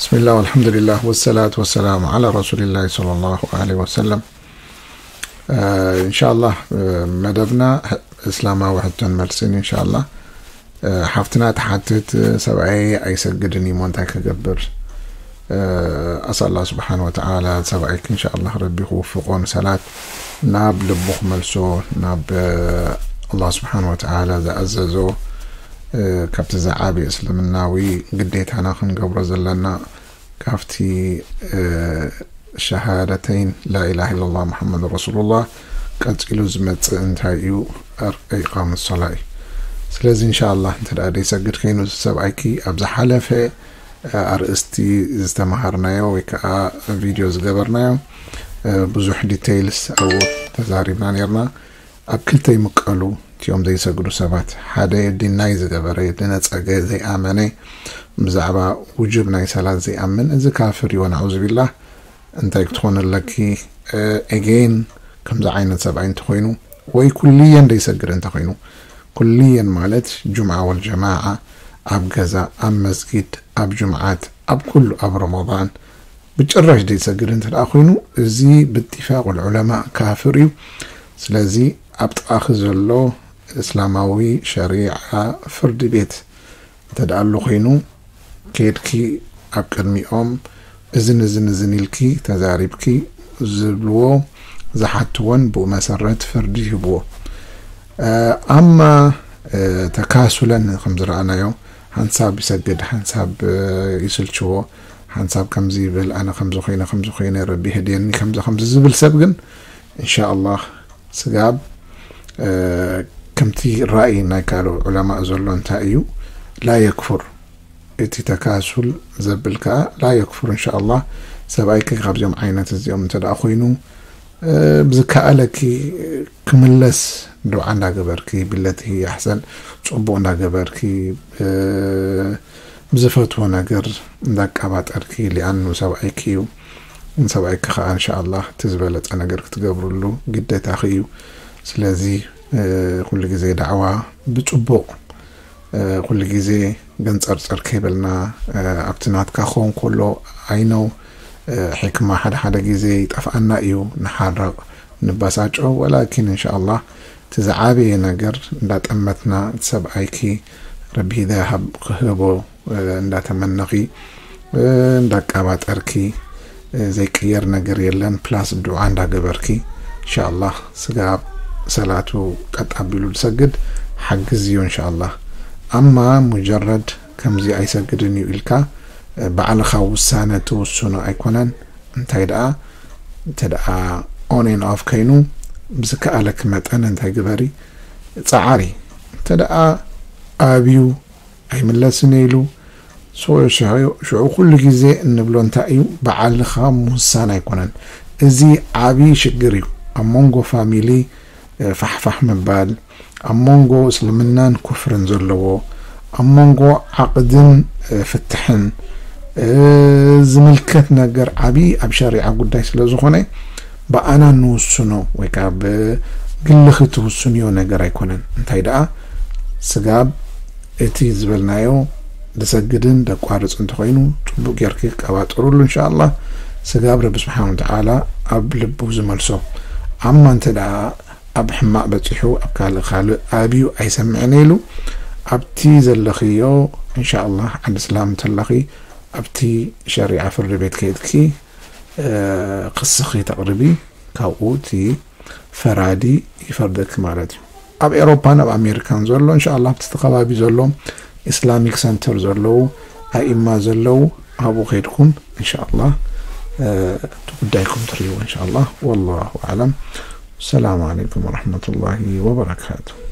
ብስሚላህ ወልሓምዱሊላህ ወሰላቱ ወሰላሙ ዓላ ረሱሊላህ ሰለላሁ ዓለይሂ ወሰለም። እ፣ ኢንሻአላህ፣ እ፣ መደብና ሕ-፣ እስላማዊ ሕቶን መልስን ኢንሻአላህ። እ፣ ሓፍትና ትሓትት፣ እ፣ ሰብኣየይ ኣይሰግድን እዩ፣ እሞ እንታይ ክገብር? እ፣ ኣስኣል ኣላህ ስብሓን ወተዓላ ሰብኣይኪ ኢንሻአላህ ረቢ ክውፍቆ ንሰላት ናብ ልቡ ክመልሶ፣ ናብ፣ እ፣ ኣላህ ስብሓን ወተዓላ ዝኣዘዞ፣ እ፣ ካብቲ ዝዓቢ እስልምናዊ ግዴታና ክንገብሮ ዘለና ካብቲ፣ እ፣ ሸሃደተይን ላኢላሃ ኢለላህ ሙሐመድ ረሱሉላህ ቀጺሉ ዝመጽእ እንታይ እዩ? ኣር-፣ ኢቃመት ሶላ እዩ። ስለዚ ኢንሻኣላህ እንተ ደኣ ዘይሰግድ ከይኑ እዚ ሰብኣይኪ ኣብ ዝሓለፈ፣ እ፣ ኣርእስቲ ዝተመሃርናዮ ወይ ከኣ ቪድዮ ዝገበርናዮ፣ እ፣ ብዙሕ ዲቴይልስ ኣብኡ ተዛሪብና ነይርና። ኣብ ክልተ ይምቀሉ እቲኦም ዘይሰግዱ ሰባት። ሓደ ዲናይ ዝገበረ፣ ዝነጸገ፣ ዘይኣመነ፣ ብዛዕባ ውጁብ ናይ ሰላት ዘይኣምን፣ እዚ ካፍር እዩ፣ ወነዑዙ ቢላህ። እንታይ ክትኾን ኣለኪ? እ፣ ኤጌን ከምዚ ዓይነት ሰብኣይ እንተኾይኑ፣ ወይ ኩልየን ዘይሰግድ እንተኾይኑ፣ ኩልየን ማለት ጁምዓ ወልጀማዓ ኣብ ገዛ፣ ኣብ መስጊድ፣ ኣብ ጁምዓት፣ ኣብ ኩሉ፣ ኣብ ረመዳን፣ ብጭራሽ ዘይሰግድ እንተ ደኣ ኮይኑ፣ እዚ ብኢትፋቅ ዑለማ ካፍር እዩ። ስለዚ ኣብ ጥቓኺ ዘሎ እስላማዊ ሸሪዓ ፍርዲ ቤት እንተ ደኣ ኣሎ ኮይኑ፣ ከይድኪ ኣብ ቅድሚኦም እዝን እዝን እዝን ኢልኪ ተዛሪብኪ፣ ዝብልዎ ዝሓትዎን ብኡ መሰረት ፍርዲ ይህብዎ። እ፣ ኣማ፣ እ፣ ተካሱለን ከም ዝረኣናዮ፣ ሓንሳብ ይሰግድ፣ ሓንሳብ፣ እ፣ ይስልችዎ፣ ሓንሳብ ከምዚ ይብል፣ ኣነ ከምዚ ኮይነ፣ ከምዚ ኮይነ፣ ረቢ ይህድየኒ፣ ከምዚ፣ ከምዚ ዝብል ሰብ ግን፣ ኢንሻኣላህ፣ ስጋብ፣ እ፣ ከምቲ ራእይ ናይ ካልእ ዑለማእ ዘሎ እንታይ እዩ? ላ የክፉር። እቲ ተካሱል ዘብል ከኣ ላ የክፉር፣ ኢንሻኣላህ። ሰብኣይኪ ካብዚኦም ዓይነት እዚኦም እንተ ደኣ ኮይኑ፣ እ፣ ብዝከኣለኪ ክምለስ ዱዓ እንዳገበርኪ፣ ብለቲ ኣሕሰን፣ ጽቡቕ እንዳገበርኪ፣ እ፣ ብዝፈትዎ ነገር እንዳቃባጠርኪ፣ ሊኣኑ ሰብኣይኪ እዩ። ንሰብኣይኪ ከኣ እንሻኣላህ እቲ ዝበለጸ ነገር ክትገብርሉ ግዴታኺ እዩ። ስለዚ፣ እ፣ ኩሉ ግዜ ዳዕዋ ብጽቡቕ፣ እ፣ ኩሉ ግዜ ገንጸርጸር ከይበልና፣ እ፣ ኣብቲ ናትካ ክኸውን ከሎ፣ I know፣ እ፣ ሕክማ ሓደ ሓደ ግዜ ይጠፍኣና እዩ፣ ንሓረቕ፣ ንበሳጮ፣ ወላኪን እንሻኣላህ እቲ ዝዓበየ ነገር እንዳጠመትና፣ እቲ ሰብኣይኪ ረቢ ሂዳያ ሃብ-፣ ክህቦ፣ እ፣ እንዳተመነኺ፣ እ፣ እንዳቃባጠርኪ፣ እ፣ ዘይቅየር ነገር የለን። ፕላስ ዱዓ እንዳገበርኪ፣ ኢንሻኣላህ ስጋብ ሰላቱ ቀጥ ኣቢሉ ዝሰግድ ሓግዝዮ፣ ኢንሻኣላህ። ኣማ ሙጀረድ ከምዚ ኣይሰግድን እዩ ኢልካ፣ እ፣ ባዕልኻ ውሳነ ትውስኖ ኣይኮነን። እንታይ ደኣ፣ እንተ ደኣ on and off ከይኑ፣ ብዝከኣለኪ መጠን እንታይ ግበሪ? ጸዓሪ። እንተ ደኣ ኣብዩ ኣይምለስን ኢሉ፣ ሶ ሽዑ፣ ሽዑ ኩሉ ግዜ እንብሎ እንታይ እዩ? ባዕልኻ ምውሳን ኣይኮነን። እዚ ዓቢ ሽግር እዩ። ኣብ መንጎ ፋሚሊ፣ እ፣ ፋሕፋሕ ምባል፣ ኣብ መንጎ እስልምናን ኩፍርን ዘለዎ፣ ኣብ መንጎ ዓቕድን፣ እ፣ ፍትሕን፣ እ፣ ዝምልከት ነገር ዓቢ ኣብ ሸሪዓ ጉዳይ ስለ ዝኾነ፣ ብኣና ንውስኖ ወይ ከኣ ብግልኺ ትውስንዮ ነገር ኣይኮነን። እንታይ ደኣ ስጋብ እቲ ዝበልናዮ ዝሰግድን ዘቋርጽ እንተኾይኑ፣ ጽቡቕ ጌርኪ ቀባጥሩሉ፣ እንሻኣላህ። ስጋብ ረቢ ስብሓን ወተዓላ ኣብ ልቡ ዝመልሶ። ኣማ እንተ ደኣ ኣብ ሕማቕ በጺሑ፣ ኣብ ካልእ፣ ካልእ ኣብዩ ኣይሰምዕን ኢሉ፣ ኣብቲ ዘለኽዮ፣ እንሻኣላህ፣ ዓዲ እስላም እንተለኺ፣ ኣብቲ ሸሪዓ ፍርዲ ቤት ከይድኪ፣ እ፣ ክስኺ ተቕርቢ፣ ካብኡ እቲ ፈራዲ ይፈርደኪ ማለት እዩ። ኣብ ኤሮፓን ኣብ ኣሜሪካን ዘሎ፣ እንሻኣላህ፣ ኣብቲ ከባቢ ዘሎ ኢስላሚክ ሰንተር ዘለዉ፣ ኣኢማ ዘለዉ፣ ኣብኡ ከይድኩም፣ እንሻኣላህ፣ እ፣ እቲ ጉዳይኩም ትርእይዎ፣ እንሻኣላህ። ወላሁ ኣዕለም። ሰላም ዓለይኩም ወረሕመቱላሂ ወበረካቱ።